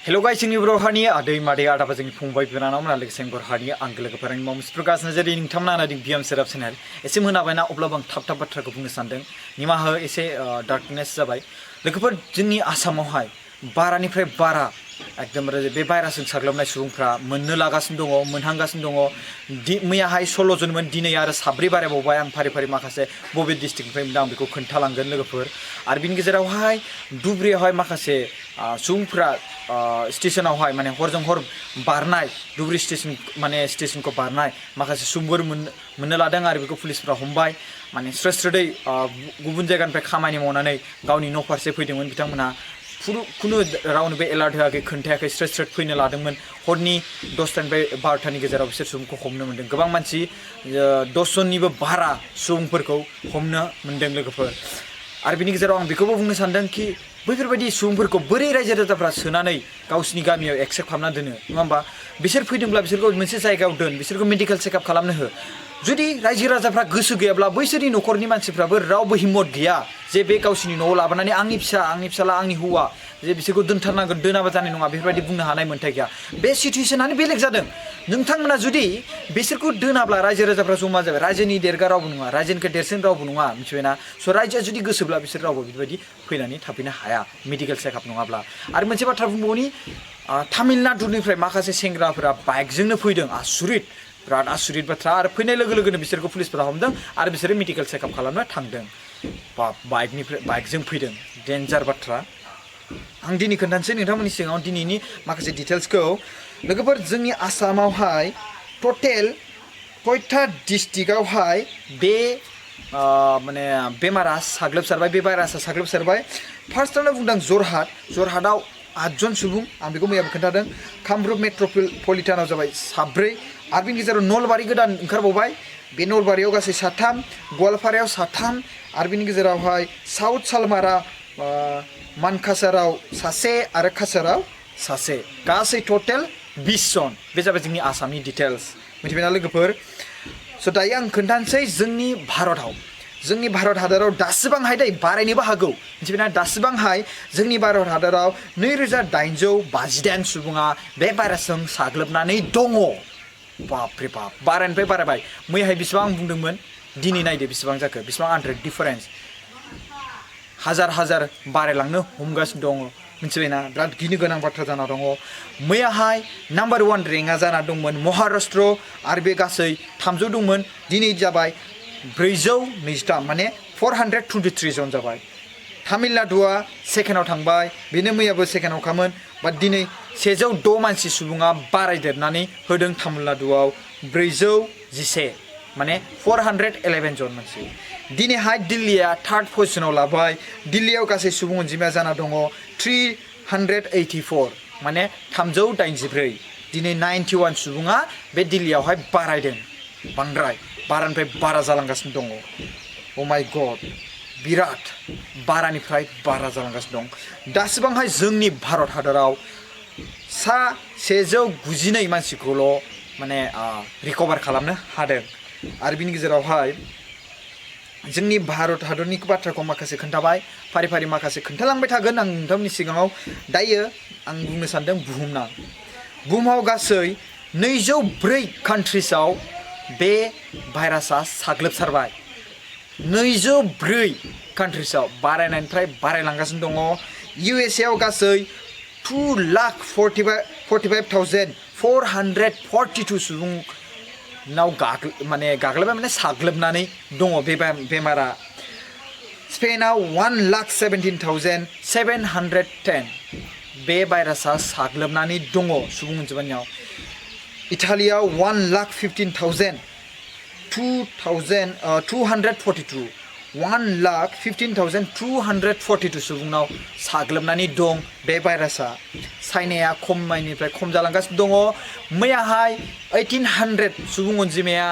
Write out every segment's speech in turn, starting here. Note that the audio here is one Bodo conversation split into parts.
Hello guys, जोंनि बर' हारिनि आदै मादै आदाबा जोंनि फंबाय बिनानावमोना लोगोसे बर' हारिनि आंगो लोगोफोरनि मावमिस प्रकाश नार्जारी नोंथांमोना नायदों बिएम सेराप चेनेल एसे मोनाबायना अब्लाबो आं थाब बाथ्राखौ बुंनो सानदों निमाहा एसे डार्कनेस जाबाय लोगोफोर जोंनि आसामावहाय बारानिफ्राय बारा एकदमबारे बे भाइरासजों साग्लोबनाय सुबुंफ्रा मोननो लागासिनो दङ मोनहांगासिनो दङ मैयाहाय 16 जनमोन दिनै आरो 7 बारायबावबाय आं फारि फारि माखासे बबे डिस्ट्रिक्टनिफ्राय मोनदों आं बेखौ खोन्थालांगोन लोगोफोर आरो बिनि गेजेरावहाय दुब्रियावहाय माखासे सुबुंफ्रा स्टेशनावहाय माने हरजों हर बारनाय दुब्रि स्टेशन माने स्टेशनखौ बारनाय माखासे सुबुंफोर मोननो लादों आरो बेखौ पुलिसफ्रा हमबाय माने स्रोदै गुबुन जायगानिफ्राय खामानि मावनानै गावनि न' फारसे फैदोंमोन बिथांमोना खुनु रावनोबो एलार्ट होआखै खोन्थायाखै स्रोद फैनो लादोंमोन हरनि 10टानिफ्राय 12टानि गेजेराव बिसोर सुबुंखौ हमनो मोन्दों गोबां मानसि 10 जननिबो बारा सुबुंफोरखौ हमनो मोन्दों लोगोफोर आरो बिनि गेजेराव आं बेखौबो बुंनो सानदों कि बैफोरबायदि सुबुंफोरखौ बोरै रायजो राजाफ्रा सोनानै गावसिनि गामियाव एक्सेप्ट खालामना दोनो नङा होमबा बिसोर फैदोंब्ला बिसोरखौ मोनसे जायगायाव दोन बिसोरखौ मेडिकेल चेकआप खालामनो हो जुदि रायजो राजाफ्रा गोसो गैयाब्ला बैसोरनि न'खरनि मानसिफ्राबो रावबो हिम्मत गैया जे बे गावसिनि न'आव लाबोनानै आंनि फिसाला आंनि हौवा जे बिसोरखौ दोनथारनांगोन दोनाबा जानाय नङा बेफोरबायदि बुंनो हानाय मोन्थाय गैया बे सिचुएसनानो बेलेग जादों नोंथांमोना जुदि बिसोरखौ दोनाब्ला रायजो राजाफ्रा जमा जाबाय रायजोनि देरगा रावबो नङा रायजोनिफ्राय देरसिन रावबो नङा मिथिबायना स' रायजोआ जुदि गोसोब्ला बिसोर रावबो बेबायदि फैनानै थाफैनो हाया मेडिकेल चेकआप नङाब्ला आरो मोनसे बाथ्रा बुंबावनि तामिलनाडुनिफ्राय माखासे सेंग्राफोरा बाइकजोंनो फैदों आसुरित बिराद आसुरित बाथ्रा आरो फैनाय लोगो लोगोनो बिसोरखौ पुलिसफोरा हमदों आरो बिसोरो मेडिकेल चेकआप खालामनो थांदों बाइकजों फैदों डेन्जार बाथ्रा आं दिनै खोन्थानोसै नोंथांमोननि सिगाङाव दिनैनि माखासे डिटेल्सखौ लोगोफोर जोंनि आसामावहाय टटेल कयथा डिस्ट्रिक्टआवहाय बे माने बेमारा साग्लोबसारबाय बे भाइरासआ साग्लोबसारबाय फार्स्टआवनो बुंदों जरहाटआव 8 जन सुबुं आं बेखौ मैयाबो खोन्थादों कामरुप मेट्र'पलिटानाव जाबाय 7 आरो बिनि गेजेराव नलबारि गोदान ओंखारबावबाय बे नलबारियाव गासै 3 गवालपारायाव 3 आरो बिनि गेजेरावहाय साउथ सालमारा मानकासाराव 1 आरो कासाराव 1 गासै टटेल 20 जन बे जाबाय जोंनि आसामनि डिटेल्स मिथिबायना लोगोफोर स' दायो आं खोन्थानोसै जोंनि भारत हादराव दासिबांहाय बारायनोबो हागौ मिथिबायना दासिबांहाय जोंनि भारत हादराव 2858 सुबुङा बे भाइरासजों साग्लोबनानै दङ बापरे बाप बारानिफ्राय बारायबाय मैयाहाय बेसेबां आं बुंदोंमोन दिनै नायदो बेसेबां जाखो बेसेबां 100 डिफारेन्स हाजार बारायलांनो हमगासिनो दङ मिथिबायना बिराद गिनो गोनां बाथ्रा जाना दङ मैयाहाय नाम्बार 1 रेंकआ जाना दंमोन महाराष्ट्र आरो बे गासै 300 दंमोन दिनै जाबाय 423 माने 423 जन जाबाय तामिलनाडुआ सेकेन्डआव थांबाय बेनो मैयाबो सेकेन्डआवखामोन बाट दिनै 106 मानसि सुबुङा बारायदेरनानै होदों तामिलनाडुआव 411 माने 411 जन मानसि दिनैहाय दिल्लीया 3rd पजिशनाव लाबाय दिल्लीयाव गासै सुबुं अनजिमाया जाना दङ 384 माने 384 दिनै 91 सुबुङा बे दिल्लीयावहाय बारायदों बारानिफ्राय बारा जालांगासिनो दङ अ माय गड बिराद बारानिफ्राय बारा जालांगासिनो दं दासिबांहाय जोंनि भारत हादराव 192 मानसिखौल' माने रिकभार खालामनो हादों आरो बिनि गेजेरावहाय जोंनि भारत हादरनि बाथ्राखौ माखासे खोन्थाबाय फारि फारि माखासे खोन्थालांबाय थागोन आं नोंथांमोननि सिगाङाव दायो आं बुंनो सानदों बुहुमाव गासै 204 कान्ट्रिसआव बे भाइरासआ साग्लोबसारबाय 204 कान्ट्रिसआव बारायनायनिफ्राय बारायलांगासिनो दङ USA आव गासै 2,45,442 सुबुंनाव गाग्लोबबाय माने साग्लोबनानै दङ बे बेमारा स्पेनाव 1,17,710 बे भाइरासआ साग्लोबनानै दङ सुबुं अनजिमानियाव इटालियाव 1,15,242 सुबुंनाव साग्लोबनानै दं बे भाइरासआ चाइनाया खमायनिफ्राय खम जालांगासिनो दङ मैयाहाय 1800 सुबुं अनजिमाया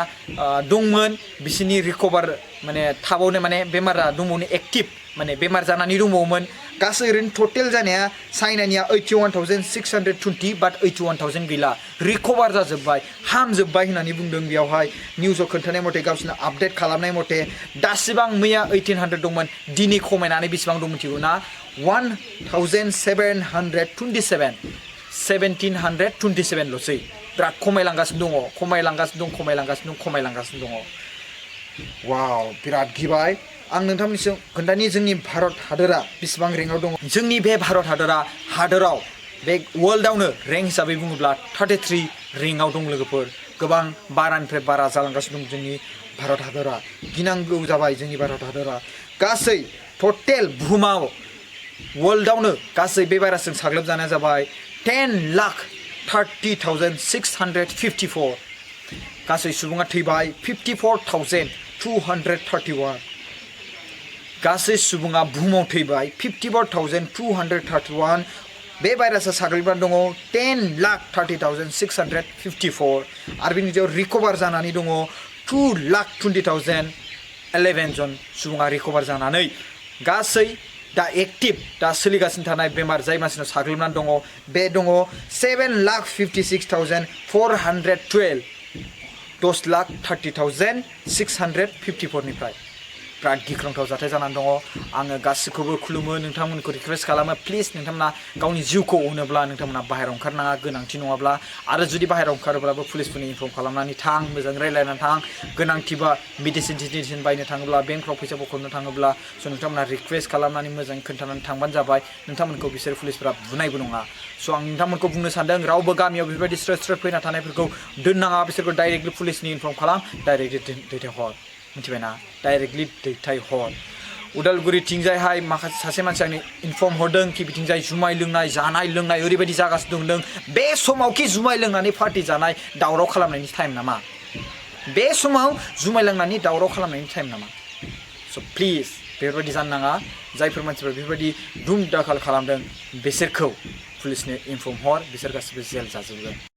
दंमोन बिसिनि रिकभार माने थाबावनो माने बेमारा दंबावनो एक्टिभ माने बेमार जानानै दंबावोमोन गासै ओरैनो टटेल जानाया चाइनानिया 81,620 बाट 81,000 गैला रिकभार जाजोब्बाय हामजोब्बाय होननानै बुंदों बेयावहाय निउसाव खोन्थानाय मथे गावसोरनो आपडेट खालामनाय मथे दासिबां मैया 1800 दंमोन दिनै खमायनानै बेसेबां दं मिथिगौ ना 1,727 1727 ल'सै बिराद खमायलांगासिनो दङ वाव बिराद गिबाय आं नोंथांमोननिसिम खोन्थानि जोंनि भारत हादरा बेसेबां रेंकआव दङ जोंनि बे भारत हादराव बे वर्ल्डआवनो रेंक हिसाबै बुङोब्ला 33 रेंकआव दं लोगोफोर गोबां बारानिफ्राय बारा जालांगासिनो दं जोंनि भारत हादरा गिनांगौ जाबाय जोंनि भारत हादरा गासै टटेल बुहुमाव वर्ल्डआवनो गासै बे भाइरासजों साग्लोबजानाया जाबाय 10,30,654 गासै सुबुङा थैबाय 54,231 गासै सुबुङा बुहुमाव थैबाय 54,231 बे भाइरासआ साग्लोबनानै दङ 10,30,654 आरो बेनि गेजेराव रिकभार जानानै दङ 2,20,011 जन सुबुङा रिकभार जानानै गासै दा एक्टिभ दा सोलिगासिनो थानाय बेमार जाय मानसिनाव साग्लोबनानै दङ बे दङ 7,56,412 10,30,654 निफ्राय बिराद गिख्रंथाव जाथाय जानानै दङ आङो गासिखौबो खुलुमो नोंथांमोनखौ रिक्वेस्ट खालामो प्लिज नोंथांमोना गावनि जिउखौ अनोब्ला नोंथांमोना बाहेरायाव ओंखारनाङा गोनांथि नङाब्ला आरो जुदि बाहेरायाव ओंखारोब्लाबो पुलिसफोरनि इनफर्म खालामनानै थां मोजां रायलायनानै थां गोनांथिबा मेडिसिन बायनो थाङोब्ला बेंकफ्राव फैसा बख'नो थाङोब्ला स' नोंथांमोना रिक्वेस्ट खालामनानै मोजां खोन्थानानै थांबानो जाबाय नोंथांमोनखौ बिसोर पुलिसफोरा बुनायबो नङा स' आं नोंथांमोनखौ बुंनो सानदों रावबो गामियाव बेफोरबायदि स्ट्रेट फैना थानायफोरखौ दोननाङा बिसोरखौ डाइरेक्टलि पुलिसनि इनफर्म खालाम डाइरेक्टलि दैथायहर मिथिबायना डाइरेक्टलि दैथायहर उदालगुरिथिंजायहाय माखासे सासे मानसिया आंनो इनफर्म हरदों कि बिथिंजाय जुमाय लोंनाय जानाय लोंनाय ओरैबायदि जागासिनो दं बे समाव कि जुमाय लोंनानै पार्टि जानाय दावराव खालामनायनि टाइम नामा बे समाव जुमाय लोंनानै दावराव खालामनायनि टाइम नामा स' प्लिज बेफोरबायदि जानो नाङा जायफोर मानसिफोरा बेफोरबायदि दुम दाखाल खालामदों बिसोरखौ पुलिसनो इनफर्म हर बिसोर गासिबो जेल जाजोबगोन